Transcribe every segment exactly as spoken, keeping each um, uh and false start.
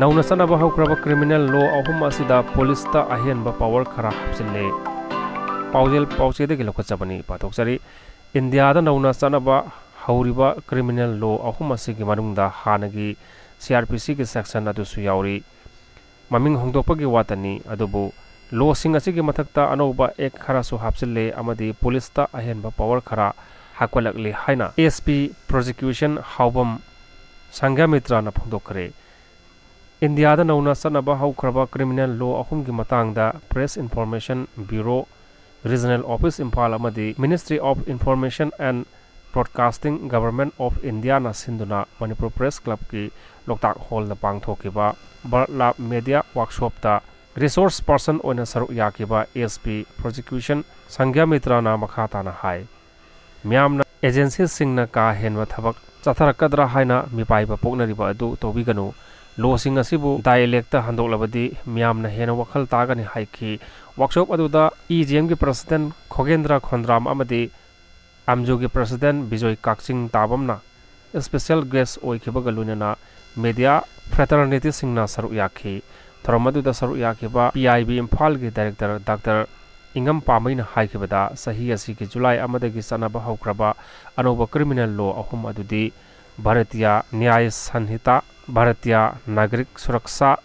ꯅꯧꯅ ꯆꯠꯅꯕ ꯍꯧꯈ꯭ꯔꯕ criminal law ꯑꯍꯨꯝ ꯑꯁꯤꯗ ꯄꯨꯂꯤꯁꯇ ꯑꯍꯦꯟꯕ power ꯈꯔ ꯍꯥꯞꯆꯤꯜꯂꯦ꯫ ꯄꯥꯎꯖꯦꯜ ꯄꯥꯎꯆꯦꯗꯒꯤ ꯂꯧꯈꯠꯆꯕꯅꯤ, ꯄꯥꯊꯣꯛꯆꯔꯤ꯫ ꯏꯟꯗꯤꯌꯥꯗ ꯅꯧꯅ ꯆꯠꯅꯕ ꯍꯧꯔꯤꯕ criminal law ꯑꯍꯨꯝ ꯑꯁꯤꯒꯤ ꯃꯅꯨꯡꯗ ꯍꯥꯟꯅꯒꯤ C R P C ꯒꯤ section ꯑꯗꯨꯁꯨ ꯌꯥꯎꯔꯤ꯫ ꯃꯃꯤꯡ ꯍꯣꯡꯗꯣꯛꯄꯒꯤ ꯋꯥꯇꯅꯤ, ꯑꯗꯨꯕꯨ lawꯁꯤꯡ ꯑꯁꯤꯒꯤ ꯃꯊꯛꯇ ꯑꯅꯧꯕ act ꯈꯔꯁꯨ ꯍꯥꯞꯆꯤꯜꯂꯦ ꯑꯃꯗꯤ ꯄꯨꯂꯤꯁꯇ ꯑꯍꯦꯟꯕ power ꯈꯔ ꯍꯥꯞꯀꯠꯂꯛꯂꯦ ꯍꯥꯏꯅ S P prosecution ꯍꯥꯎꯕꯝ ꯁꯪꯒ꯭ꯌꯥꯃꯤꯇ꯭ꯔꯅ ꯐꯣꯡꯗꯣꯛꯈ꯭ꯔꯦ꯫ ꯏꯟꯗꯤꯌꯥꯗ ꯅꯧꯅ ꯆꯠꯅꯕ ꯍꯧꯈ꯭ꯔꯕ criminal law ꯑꯍꯨꯝꯒꯤ ꯃꯇꯥꯡꯗ Press Information Bureau, Regional Office Imphal ꯑꯃꯗꯤ Ministry of Information and Broadcasting, Government of Indiaꯅ ꯁꯤꯟꯗꯨꯅ ꯃꯅꯤꯄꯨꯔ Press Clubꯀꯤ ꯂꯣꯛꯇꯥꯛ ꯍꯣꯜꯗ ꯄꯥꯡꯊꯣꯛꯈꯤꯕ Bird Lab Media Workshopꯇ resource person ꯑꯣꯏꯅ ꯁꯔꯨꯛ ꯌꯥꯈꯤꯕ S P prosecution ꯁꯪꯒ꯭ꯌꯥꯃꯤꯇ꯭ꯔꯅ ꯃꯈꯥ ꯇꯥꯅ ꯍꯥꯏ, ꯃꯤꯌꯥꯝꯅ agencyꯁꯤꯡꯅ ꯀꯥ ꯍꯦꯟꯕ ꯊꯕꯛ ꯆꯠꯊꯔꯛꯀꯗ꯭ꯔꯥ ꯍꯥꯏꯅ ꯃꯤꯄꯥꯏꯕ ꯄꯣꯛꯅꯔꯤꯕ ꯑꯗꯨ ꯇꯧꯕꯤꯒꯅꯨ꯫ Lawꯁꯤꯡ ꯑꯁꯤꯕꯨ dialectꯇ ꯍꯟꯗꯣꯛꯂꯕꯗꯤ ꯃꯤꯌꯥꯝꯅ ꯍꯦꯟꯅ ꯋꯥꯈꯜ ꯇꯥꯒꯅꯤ ꯍꯥꯏꯈꯤ꯫ Workshop ꯑꯗꯨꯗ E G Mꯒꯤ President ꯈꯣꯒꯦꯟꯗ꯭ꯔ ꯈꯣꯟꯗ꯭ꯔꯥꯝ ꯑꯃꯗꯤ ꯑꯝꯖꯨꯒꯤ President ꯕꯤꯖꯣꯏ ꯀꯥꯛꯆꯤꯡ ꯇꯥꯕꯝꯅ special guest ꯑꯣꯏꯈꯤꯕꯒ ꯂꯣꯏꯅꯅ media fraternityꯁꯤꯡꯅ ꯁꯔꯨꯛ ꯌꯥꯈꯤ꯫ ꯊꯧꯔꯝ ꯑꯗꯨꯗ ꯁꯔꯨꯛ ꯌꯥꯈꯤꯕ P I B ꯏꯝꯐꯥꯜꯒꯤ Director Doctor ꯏꯉꯝ ꯄꯥꯝꯕꯩꯅ ꯍꯥꯏꯈꯤꯕꯗ, ꯆꯍꯤ ꯑꯁꯤꯒꯤ ꯖꯨꯂꯥꯏ ꯑꯃꯗꯒꯤ ꯆꯠꯅꯕ ꯍꯧꯈ꯭ꯔꯕ ꯑꯅꯧꯕ criminal law ꯑꯍꯨꯝ ꯑꯗꯨꯗꯤ ꯚꯥꯔꯇꯤꯌꯥ ꯅ꯭ꯌꯥꯌ ꯁꯟꯍꯤꯇꯥ, ꯚꯥꯔꯇꯤꯌꯥ ꯅꯥꯒꯔꯤꯛ ꯁꯨꯔꯛꯁꯥ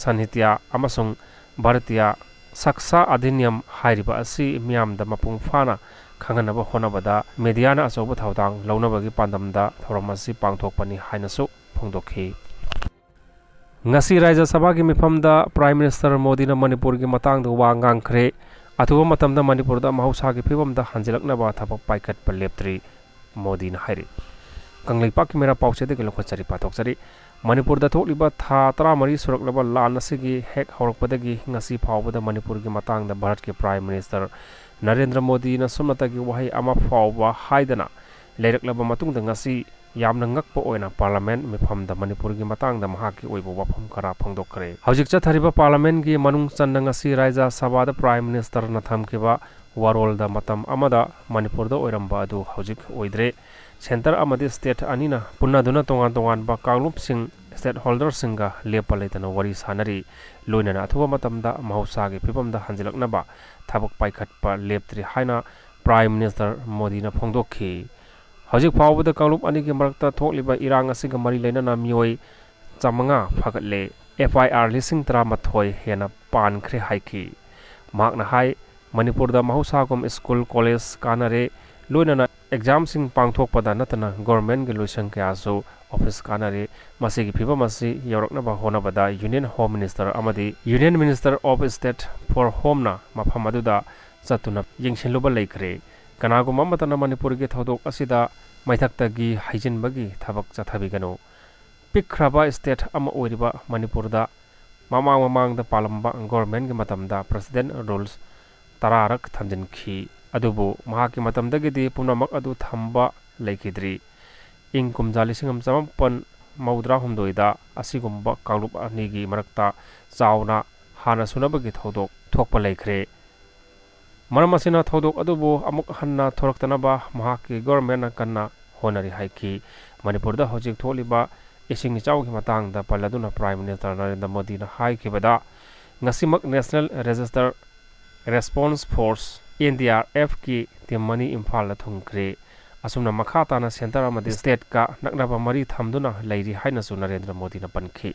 ꯁꯟꯍꯤꯇ꯭ꯌꯥ ꯑꯃꯁꯨꯡ ꯚꯥꯔꯇꯤꯌꯥ ꯁꯛꯁꯥ ꯑꯙꯤꯅꯤꯌꯝ ꯍꯥꯏꯔꯤꯕ ꯑꯁꯤ ꯃꯤꯌꯥꯝꯗ ꯃꯄꯨꯡ ꯐꯥꯅ ꯈꯪꯍꯟꯅꯕ ꯍꯣꯠꯅꯕꯗ mediaꯅ ꯑꯆꯧꯕ ꯊꯧꯗꯥꯡ ꯂꯧꯅꯕꯒꯤ ꯄꯥꯟꯗꯝꯗ ꯊꯧꯔꯝ ꯑꯁꯤ ꯄꯥꯡꯊꯣꯛꯄꯅꯤ ꯍꯥꯏꯅꯁꯨ ꯐꯣꯡꯗꯣꯛꯈꯤ꯫ ꯉꯁꯤ ꯔꯥꯖ꯭ꯌ ꯁꯚꯥꯒꯤ ꯃꯤꯐꯝꯗ Prime Minister ꯃꯣꯗꯤꯅ ꯃꯅꯤꯄꯨꯔꯒꯤ ꯃꯇꯥꯡꯗ ꯋꯥ ꯉꯥꯡꯈ꯭ꯔꯦ꯫ ꯑꯊꯨꯕ ꯃꯇꯝꯗ ꯃꯅꯤꯄꯨꯔꯗ ꯃꯍꯧꯁꯥꯒꯤ ꯐꯤꯕꯝꯗ ꯍꯟꯖꯤꯜꯂꯛꯅꯕ ꯊꯕꯛ ꯄꯥꯏꯈꯠꯄ ꯂꯦꯞꯇ꯭ꯔꯤ, ꯃꯣꯗꯤꯅ ꯍꯥꯏꯔꯤ꯫ ꯀꯪꯂꯩꯄꯥꯛꯀꯤ ꯃꯤꯔꯥ ꯄꯥꯎꯆꯦꯗꯒꯤ ꯂꯧꯈꯠꯆꯔꯤ, ꯄꯥꯊꯣꯛꯆꯔꯤ꯫ ꯃꯅꯤꯄꯨꯔꯗ ꯊꯣꯛꯂꯤꯕ ꯊꯥ ꯇꯔꯥꯃꯔꯤ ꯁꯨꯔꯛꯂꯕ ꯂꯥꯟ ꯑꯁꯤꯒꯤ ꯍꯦꯛ ꯍꯧꯔꯛꯄꯗꯒꯤ ꯉꯁꯤ ꯐꯥꯎꯕꯗ ꯃꯅꯤꯄꯨꯔꯒꯤ ꯃꯇꯥꯡꯗ ꯚꯥꯔꯠꯀꯤ Prime Minister ꯅꯔꯦꯟꯗ꯭ꯔ ꯃꯣꯗꯤꯅ ꯁꯨꯞꯅꯇꯒꯤ ꯋꯥꯍꯩ ꯑꯃ ꯐꯥꯎꯕ ꯍꯥꯏꯗꯅ ꯂꯩꯔꯛꯂꯕ ꯃꯇꯨꯡꯗ, ꯉꯁꯤ ꯌꯥꯝꯅ ꯉꯛꯄ ꯑꯣꯏꯅ Parliament ꯃꯤꯐꯝꯗ ꯃꯅꯤꯄꯨꯔꯒꯤ ꯃꯇꯥꯡꯗ ꯃꯍꯥꯛꯀꯤ ꯑꯣꯏꯕ ꯋꯥꯐꯝ ꯈꯔ ꯐꯣꯡꯗꯣꯛꯈ꯭ꯔꯦ꯫ ꯍꯧꯖꯤꯛ ꯆꯠꯊꯔꯤꯕ Parliamentꯀꯤ ꯃꯅꯨꯡ ꯆꯟꯅ ꯉꯁꯤ ꯔꯥꯖ꯭ꯌ ꯁꯚꯥꯗ Prime Ministerꯅ ꯊꯝꯈꯤꯕ ꯋꯥꯔꯣꯜꯗ ꯃꯇꯝ ꯑꯃꯗ ꯃꯅꯤꯄꯨꯔꯗ ꯑꯣꯏꯔꯝꯕ ꯑꯗꯨ ꯍꯧꯖꯤꯛ ꯑꯣꯏꯗ꯭ꯔꯦ꯫ Centre ꯑꯃꯗꯤ state ꯑꯅꯤꯅ ꯄꯨꯟꯅꯗꯨꯅ ꯇꯣꯉꯥꯟ ꯇꯣꯉꯥꯟꯕ ꯀꯥꯡꯂꯨꯞꯁꯤꯡ stakeholderꯁꯤꯡꯒ ꯂꯦꯞꯄ ꯂꯩꯇꯅ ꯋꯥꯔꯤ ꯁꯥꯅꯔꯤ꯫ ꯂꯣꯏꯅꯅ ꯑꯊꯨꯕ ꯃꯇꯝꯗ ꯃꯍꯧꯁꯥꯒꯤ ꯐꯤꯕꯝꯗ ꯍꯟꯖꯤꯜꯂꯛꯅꯕ ꯊꯕꯛ ꯄꯥꯏꯈꯠꯄ ꯂꯦꯞꯇ꯭ꯔꯤ ꯍꯥꯏꯅ Prime Minister ꯃꯣꯗꯤꯅ ꯐꯣꯡꯗꯣꯛꯈꯤ꯫ ꯍꯧꯖꯤꯛ ꯐꯥꯎꯕꯗ ꯀꯥꯡꯂꯨꯞ ꯑꯅꯤꯒꯤ ꯃꯔꯛꯇ ꯊꯣꯛꯂꯤꯕ ꯏꯔꯥꯡ ꯑꯁꯤꯒ ꯃꯔꯤ ꯂꯩꯅꯅ ꯃꯤꯑꯣꯏ ꯆꯥꯃꯉꯥ ꯐꯒꯠꯂꯦ꯫ F I R ꯂꯤꯁꯤꯡ ꯇꯔꯥꯃꯥꯊꯣꯏ ꯍꯦꯟꯅ ꯄꯥꯟꯈ꯭ꯔꯦ ꯍꯥꯏꯈꯤ꯫ ꯃꯍꯥꯛꯅ ꯍꯥꯏ, ꯃꯅꯤꯄꯨꯔꯗ ꯃꯍꯧꯁꯥꯒꯨꯝ school, college ꯀꯥꯟꯅꯔꯦ, ꯂꯣꯏꯅꯅ examꯁꯤꯡ ꯄꯥꯡꯊꯣꯛꯄꯗ ꯅꯠꯇꯅ governmentꯀꯤ ꯂꯣꯏꯁꯪ ꯀꯌꯥꯁꯨ office ꯀꯥꯟꯅꯔꯦ꯫ ꯃꯁꯤꯒꯤ ꯐꯤꯕꯝ ꯑꯁꯤ ꯌꯧꯔꯛꯅꯕ ꯍꯣꯠꯅꯕꯗ Union Home Minister ꯑꯃꯗꯤ Union Minister of State for Homeꯅ ꯃꯐꯝ ꯑꯗꯨꯗ ꯆꯠꯇꯨꯅ ꯌꯦꯡꯁꯤꯜꯂꯨꯕ ꯂꯩꯈ꯭ꯔꯦ꯫ ꯀꯅꯥꯒꯨꯝꯕ ꯑꯃꯠꯇꯅ ꯃꯅꯤꯄꯨꯔꯒꯤ ꯊꯧꯗꯣꯛ ꯑꯁꯤꯗ ꯃꯩꯊꯛꯇꯒꯤ ꯍꯩꯖꯤꯟꯕꯒꯤ ꯊꯕꯛ ꯆꯠꯊꯕꯤꯒꯅꯨ꯫ ꯄꯤꯛꯈ꯭ꯔꯕ state ꯑꯃ ꯑꯣꯏꯔꯤꯕ ꯃꯅꯤꯄꯨꯔꯗ ꯃꯃꯥꯡ ꯃꯃꯥꯡꯗ ꯄꯥꯜꯂꯝꯕ governmentꯀꯤ ꯃꯇꯝꯗ President Rules ꯇꯔꯥꯔꯛ ꯊꯝꯖꯤꯟꯈꯤ꯫ ꯑꯗꯨꯕꯨ ꯃꯍꯥꯛꯀꯤ ꯃꯇꯝꯗꯒꯤꯗꯤ ꯄꯨꯝꯅꯃꯛ ꯑꯗꯨ ꯊꯝꯕ ꯂꯩꯈꯤꯗ꯭ꯔꯤ꯫ ꯏꯪ ꯀꯨꯝꯖꯥ ꯂꯤꯁꯤꯡ ꯑꯃ ꯆꯃꯥꯄꯟ ꯃꯧꯗ꯭ꯔꯥ ꯍꯨꯝꯗꯣꯏꯗ ꯑꯁꯤꯒꯨꯝꯕ ꯀꯥꯡꯂꯨꯞ ꯑꯅꯤꯒꯤ ꯃꯔꯛꯇ ꯆꯥꯎꯅ ꯍꯥꯟꯅ ꯁꯨꯅꯕꯒꯤ ꯊꯧꯗꯣꯛ ꯊꯣꯛꯄ ꯂꯩꯈ꯭ꯔꯦ꯫ ꯃꯔꯝ ꯑꯁꯤꯅ ꯊꯧꯗꯣꯛ ꯑꯗꯨꯕꯨ ꯑꯃꯨꯛ ꯍꯟꯅ ꯊꯣꯔꯛꯇꯅꯕ ꯃꯍꯥꯛꯀꯤ governmentꯅ ꯀꯟꯅ ꯍꯣꯠꯅꯔꯤ ꯍꯥꯏꯈꯤ꯫ ꯃꯅꯤꯄꯨꯔꯗ ꯍꯧꯖꯤꯛ ꯊꯣꯛꯂꯤꯕ ꯏꯁꯤꯡ ꯏꯆꯥꯎꯒꯤ ꯃꯇꯥꯡꯗ ꯄꯜꯂꯗꯨꯅ Prime Minister ꯅꯔꯦꯟꯗ꯭ꯔ ꯃꯣꯗꯤꯅ ꯍꯥꯏꯈꯤꯕꯗ, ꯉꯁꯤꯃꯛ National Disaster Response Force, N D R Fꯀꯤ team ꯑꯅꯤ ꯏꯝꯐꯥꯜꯗ ꯊꯨꯡꯈ꯭ꯔꯦ꯫ ꯑꯁꯨꯝꯅ ꯃꯈꯥ ꯇꯥꯅ centre ꯑꯃꯗꯤ stateꯀ ꯅꯛꯅꯕ ꯃꯔꯤ ꯊꯝꯗꯨꯅ ꯂꯩꯔꯤ ꯍꯥꯏꯅꯁꯨ ꯅꯔꯦꯟꯗ꯭ꯔ ꯃꯣꯗꯤꯅ ꯄꯟꯈꯤ꯫